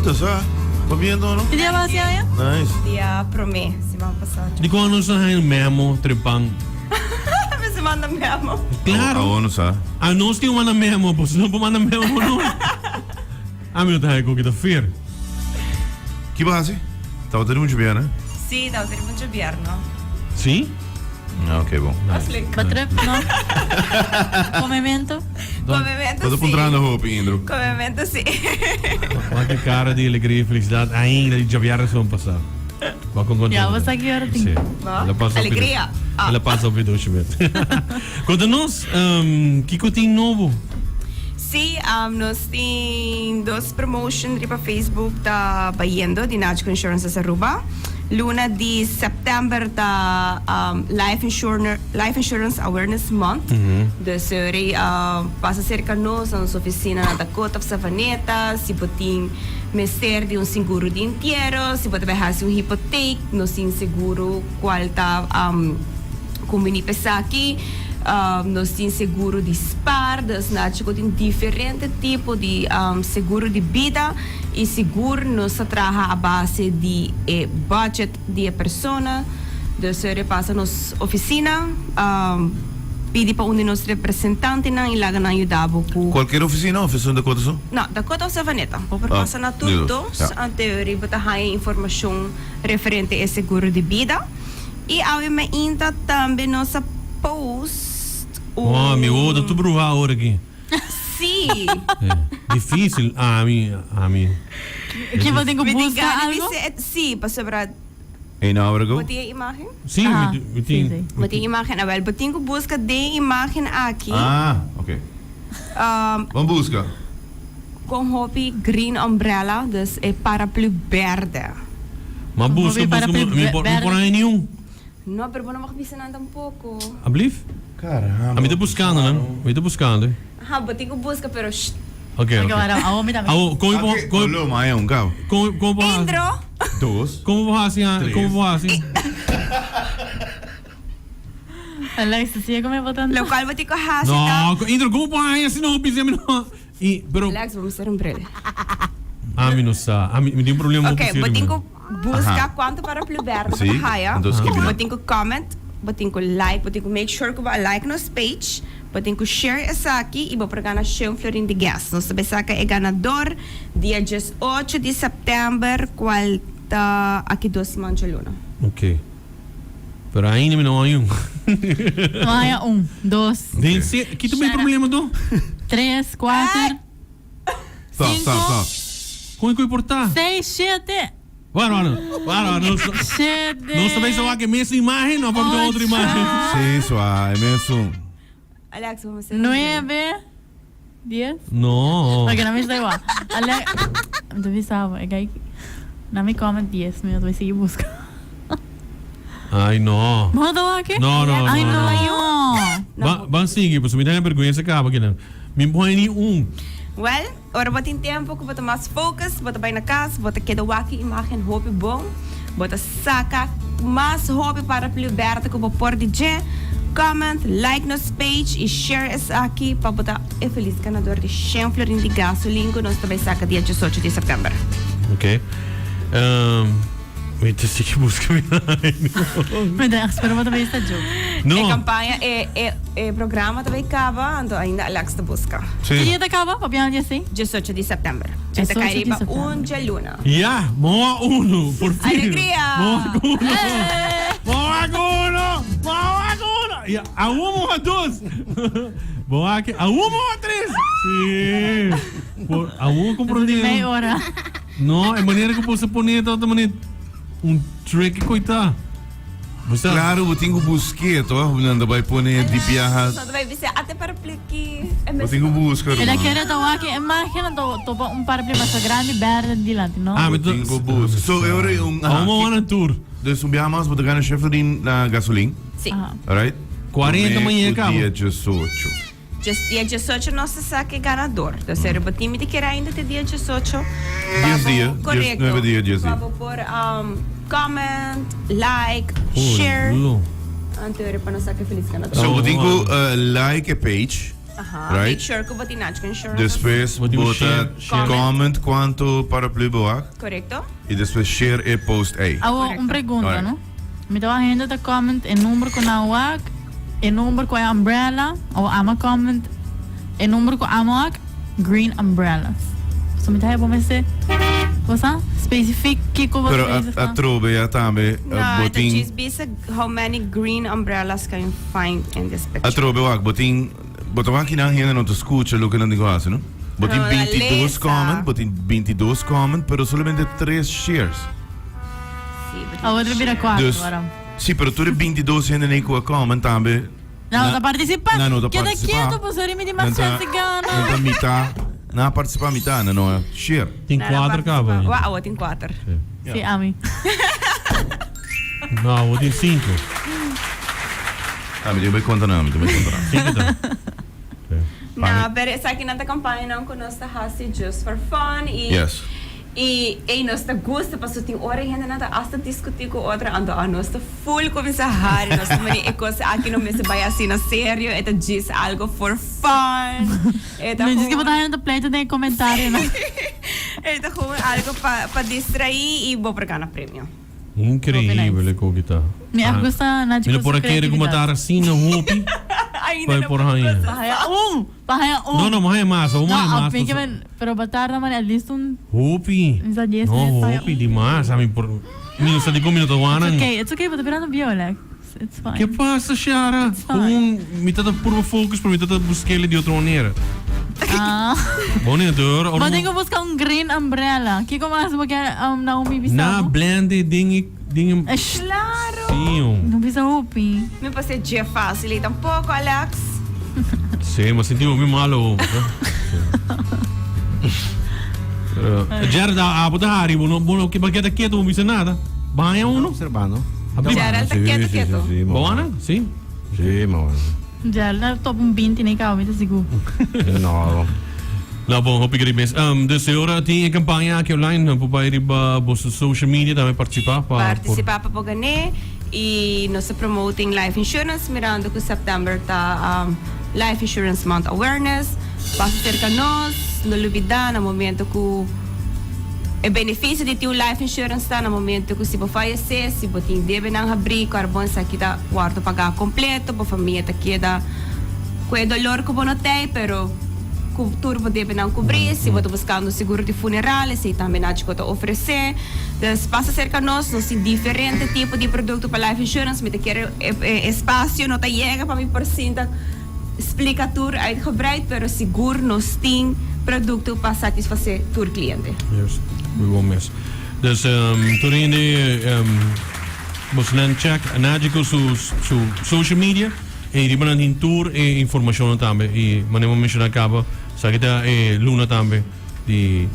Ta sa. Pa bien no? Ki dia basi aña? Nice. Dia promé, siman pasá. Di kon nos a haña memo trepan? Mester manda memo. Claro. Awor no sa. A nos tin manda memo, boso no por manda memo pa nos. Ami no ta haña koki ta fer. Ki bo hasi? Tabata riba un djobièrnè? Sí, tabata riba un djobièrnè. Sí? Ah, ok, bon. Ba trip, no? Comemento. Comemento, Bo ta sí. puntrando hopi, Indro. Comemento, sí. Wak e cara di alegria y felicidad ainda di djobièrnè son pasá. Wak con contento. Ya, bo sa ki ora tin. Sí. No? El a pasa hopi Alegria. Ah. El a pasa hopi dushi mes. Conta nos, kico tin nobo? Sí, nos tin dos promotion riba Facebook ta bayendo di Nagico Insurances Aruba. Luna di september ta Life Life Insurance Awareness Month. Dus rei pasa cerca nos na nos oficina na Dakota of Savaneta si bo tin mester di un seguro di entiero, si bo ta bay haci un hipoteek, nos tin seguro cual ta Cumbini p'esaki nos tin seguro di spaar, dus nachi cu tin diferente tipo di seguro di bida y sigur nos ta traha a base di e budget di e persona. Dus e pasa nos oficina, pidi pa un di nos representantenan y laga nan yuda bo cu. Cualkier oficina of esun Dakota so? No, Dakota of Savaneta. Bo por pasa na tur dos, anto bo ta haya informacion referente e seguro di bida. Y awe mainta tambe nos a post un. Oh, mi wowo ta tur bruha awor aki. Sí. Difícil, ami, ami. Ki bo tin ku Mi tin buska gana di algo? se, sí, pasobra. Een hour ago. Bo tin e imagen? Sí, mi, mi tin. Sí, sí. Bo tin imagen, awel, bo tin ku buska den imagen aki. Ah, ok. Ban buska. Con hopi green umbrella, dus e paraplu berde. Ma busca, busca, mi por, mi por haña ni un. No, pero bo no mag bisa nan tampoco. Ablief? Caramba. A mi ta buscando nan, mi ta buscando. Aha, bo tin cu busca, pero sht. Ok, ok. Awo mi tambe. Awo, con mi por, con, Lo, ma haña un cabo. con, con por haci? Indro. Dos. Con por haci, Tres. con por haci? Alex, sigue con mi botón. Locual bo tin cu haci ta. No, Indro, con por haña si no bisa mi no. Y, pero. Alex, bo mester un bril. Ami no sa. Ami, mi tin un problema hopi Ok, serio, bo tin man. ku buska kuantu paraplu berde bo Sí, ta haya. entonces skibi Bo nan. tin ku comment, bo tin ku like, bo tin ku make sure ku bo a like nos page, bo tin ku share esaki y bo por gana shen florin di gas. Nos ta bay saka e ganador dia diesocho di september cual ta aki dos siman djaluna. Ok. Pero ainda mi no haña un. No haña un, dos. Den se, ki ta mi problema to? Tres, kuater, Stop, sinku. stop, stop. Kon ku e por ta? Seis, shete. Bueno, bueno, bueno, nos, Shete. nos ta bisa wak e mesun imagen of wak otro imagen? Sí, sua, e mesun. Alex, bo mester un bril. Nuebe, dies. No. Ok, na mi sta igual. Alex, mi ta bisa bo, e kai, na mi comment dies, mi no ta bay sigui buska. Ay, no. Bo no ta wak e? No, no, Ay, no, no. Ba, ban sigui, pasobra mi ta haña bergüensa kaba kinan. Mi por haña ni un. Well, ora bo tin tempo ku bo ta mas focus, bo ta bai na kas, bo ta keda wak e imagen hopi bon, bo ta saka mas hopi paraplu berde ku bo por di dje. Comment, like nos page i share esaki pa bo ta e felis ganador di shen florin di gasolin ku nos ta bai saka dia diesocho di september. Ok. Um, Mi ta sigui buska mi Mi ta espera bo ta bay esta joke. No. E campaña, e, e, e programa ta bay caba, anto ainda Alex ta busca. Sí. Ki dia ta caba? Papia no dia si? 18 di september. E ta 18 cay di riba september. un djaluna. Ya, moa uno, por fin. Alegria! Moa uno. Moa uno. Moa uno. Ya, aun moa dos. Moa ke, aun moa tres. Sí. Por, aun comprende. Meia hora. No, e manera ku bo sa pone ta ta manera un tricky koita. Bo sa. Claro, bo tin ku busk'é, toch? Nan ta bai pone di biaha. Nan ta bai bisa ate paraplu ki e Bo tin ku buska, El a ruman. kere ta wak e imagen anto topa un paraplu masha grandi berde dilanti, no? Ah, Bo mi ta. tin ku buska. So, e ora e un. Aha, Amo ki- wana tour. Dus un biaha mas bo ta gana shefter di na gasolin. Si. Aha. Alright? 40 Promé mañana ku kaba. dia 18. Djes dia diesocho nos ta sa ke ganador. Dus e riba tin mi ta kere ainda te dia diesocho. Dies dia, dies, Korekto. nueve dia, dies dia. Pa bo por comment, like, share. Lo. Anto e riba nos sa ke felis ganador. So bo tin ku like e page. Aha, Right? make sure ku bo tin Nachco Insurance. Despues Bo tin bo ta share, share. comment cuanto paraplu bo wak Correcto. y despues share e post ey. Awo, un Correcto. pregunta, Alright. no? Mi ta wak hende ta comment e number ku nan wak, e number ku e umbrella, o ama comment e number ku amo wak, green umbrellas. So mi ta haya bo mester, bo sa, specifiek kiko bo Pero ta bezig a ta. trobe ya tambe No, bo e ta tin djis bisa how many green umbrellas can you find in this picture. A trobe wak bo tin bo ta wak kinan hende no ta skucha loke nan tin ku hasi no. Bo tin No, na 22 lesa. comment, bo tin 22 comment pero solamente 3 shares. Sí, bo tin Awor ta bira share. kuater Dus ora. si pero tur e 22 hende nei ku a comment tambe Nan no na ta partisipá. nan no ta Keda partisipá. kieto pasobra mi tin mas Nan ta chance di gana. nan ta mitá nan a partisipá mitá nan no a share. Tin Nan a kuater partisipá. kaba. Wak awo tin kuater. Sí, ami. No, awo tin sinku. Ah, mi tin bai konta nan, mi tin bai konta nan. Sinku ta. No, pero esakinan ta kampañanan ku nos ta hasi just for fun i Yes. i ey nos ta gusta pasobra tin ora e hendenan ta asta diskutí ku otro anto anos ta full kuminsá hari nos ta mira e kos aki no mester bai asina serio e ta djis algo for fun e ta No djis ke bo ta gewoon haña ta pleito den e komentarionan. e ta gewoon algo pa pa distraí i bo por gana premio. Increíble Hopi e koki ta. Mi a gusta Nachi Mi no ku por su a kere ku creatividad. matar asina hopi Ainda pa e no por por haña. Pa haña un! Pa haña un! No, no, mi haña mas, awo mi No, haña a mas. mi ke men, pero ba tarda man at least un Hopi. Misa dies No, minüt pa haña hopi un. di mas. Ami por mi no sa di kon mi no ta It's wanan. okay, it's okay, bo ta birando bieu, Alex. It's fine. Ke pasa, Shara? It's fine. Gewoon mi ta ta purba focus, pero mi ta ta busk'el di otro manera. Ah. Bon in deur. Bo tin ku buska un green umbrella. Kiko mas bo kier um, Naomi bisa Na bo? blend e ding e ding e. Shh. Claro. Sí, jong. No bisa hopi. Mi pasé dje fácil y tampoco, Alex. Sí, ma sinti mi malo. Pero, Gerald, a, abo ta hari, bo no, bo no, bo keda keto, bo bisa nada. Baña uno. Observando. Abri. Gerald ta Sí, keto, sí, keto. sí, sí, Bo ma ana? Sí. Sí, ma Gerald na top un binti ne cabo, mi ta sigur. No. Nou bon, hopi great mes. Um, dus e ora tin e campaña aki online, nan por bai riba boso social media tambe participa pa por. Participa pa por gané y nos ta promoting life insurance mirando cu September ta um, Life Insurance Month Awareness. Pasa cerca nos, no lubida na momento cu e beneficio di tin un life insurance ta na momento cu si bo fayece, si bo tin debenan habri, carbon esaki ta wordo paga completo, bo famia ta keda cu e dolor cu bo no tey, pero cu tur bo debenan cubri. Si bo ta buscando seguro di funeral, esey tambe Nachico ta ofrece. Dus pasa cerca nos, nos tin diferente tipo di producto pa life insurance. Mi ta kere e espacio no ta yega pa mi por sinta splica tur uitgebreid, pero sigur nos tin producto pa satisface tur cliente. Juist, muy bon mes. Dus tur hende bosonan check Nagico su su social media y riba nan tin tur e informacionnan tambe y manera bo menciona caba esaki ta e luna tambe di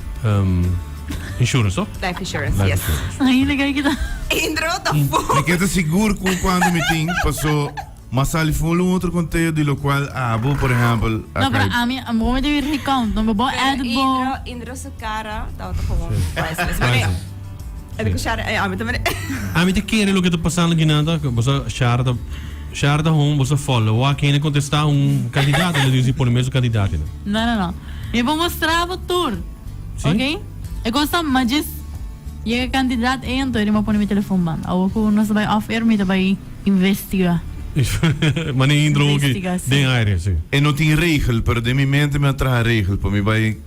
insurance toch? Life insurance, Life yes. insurance. Ay, legal kita. Indro ta fu. Mi ke ta sigur ku cuando mi tin paso Ma sali full un otro conteo di locual abo, por ehempel, a No, pero cai. ami, ami bo mete recount, no bo Pero edit bo. Indro, Indro su cara tabata gewoon priceless. Mane, Priceless. e ta cu Shara, eh, ami ta mane. Ami ta kere loke ta pasando aki nan ta, boso Shara ta, Shara ta home, boso follow. Wak hende contesta un candidato, lo dici pone mesun candidato nan. No, no, no. Mi por mustra bo tur. Sí? Ok? E cos ta ma djis yega cantidad ey anto mi a pone mi telefon banda. Awor cu nos ta bay off air mi ta bay investiga. Mane intro hoki Investiga, sí. den aire, sí. E no tin regel, pero den mi mente mi a traha regel pa mi bai.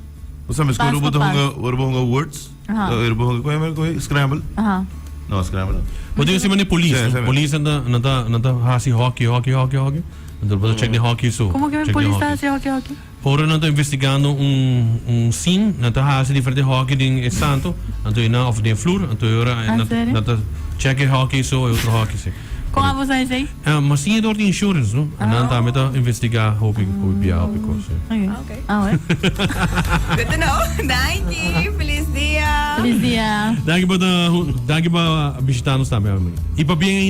Bo sa mes Pas ku ora bo pa ta pas. hunga, ora bo hunga words, Aha. ora bo hunga, kon e kon scramble? Aha. No, scramble no. Bo tin si mane polis, Sí, no? sí. Polis nan ta nan ta nan ta hasi hockey, hockey, hockey, hockey. Anto bo ta check den hockey so. Como que mi Check den polis ta hockey. hasi hockey hockey? Ora nan ta investigando un un scene, nan ta hasi diferente hockey den e santo, anto e nan of den flur, anto e ora Ah, nan serio? nan ta check e hockey so e otro hockey si. Con abo sa esey? Ah, ma sin e dor di insurance, no? En nan tambe ta investiga hopi hopi bia hopi cos, si. Okay. Ah, okay. Ah, we. Good to know. Danki. Feliz dia. Feliz dia. Danki pa ta danki pa bishita nos tambe, amigo. Y pabien ainda.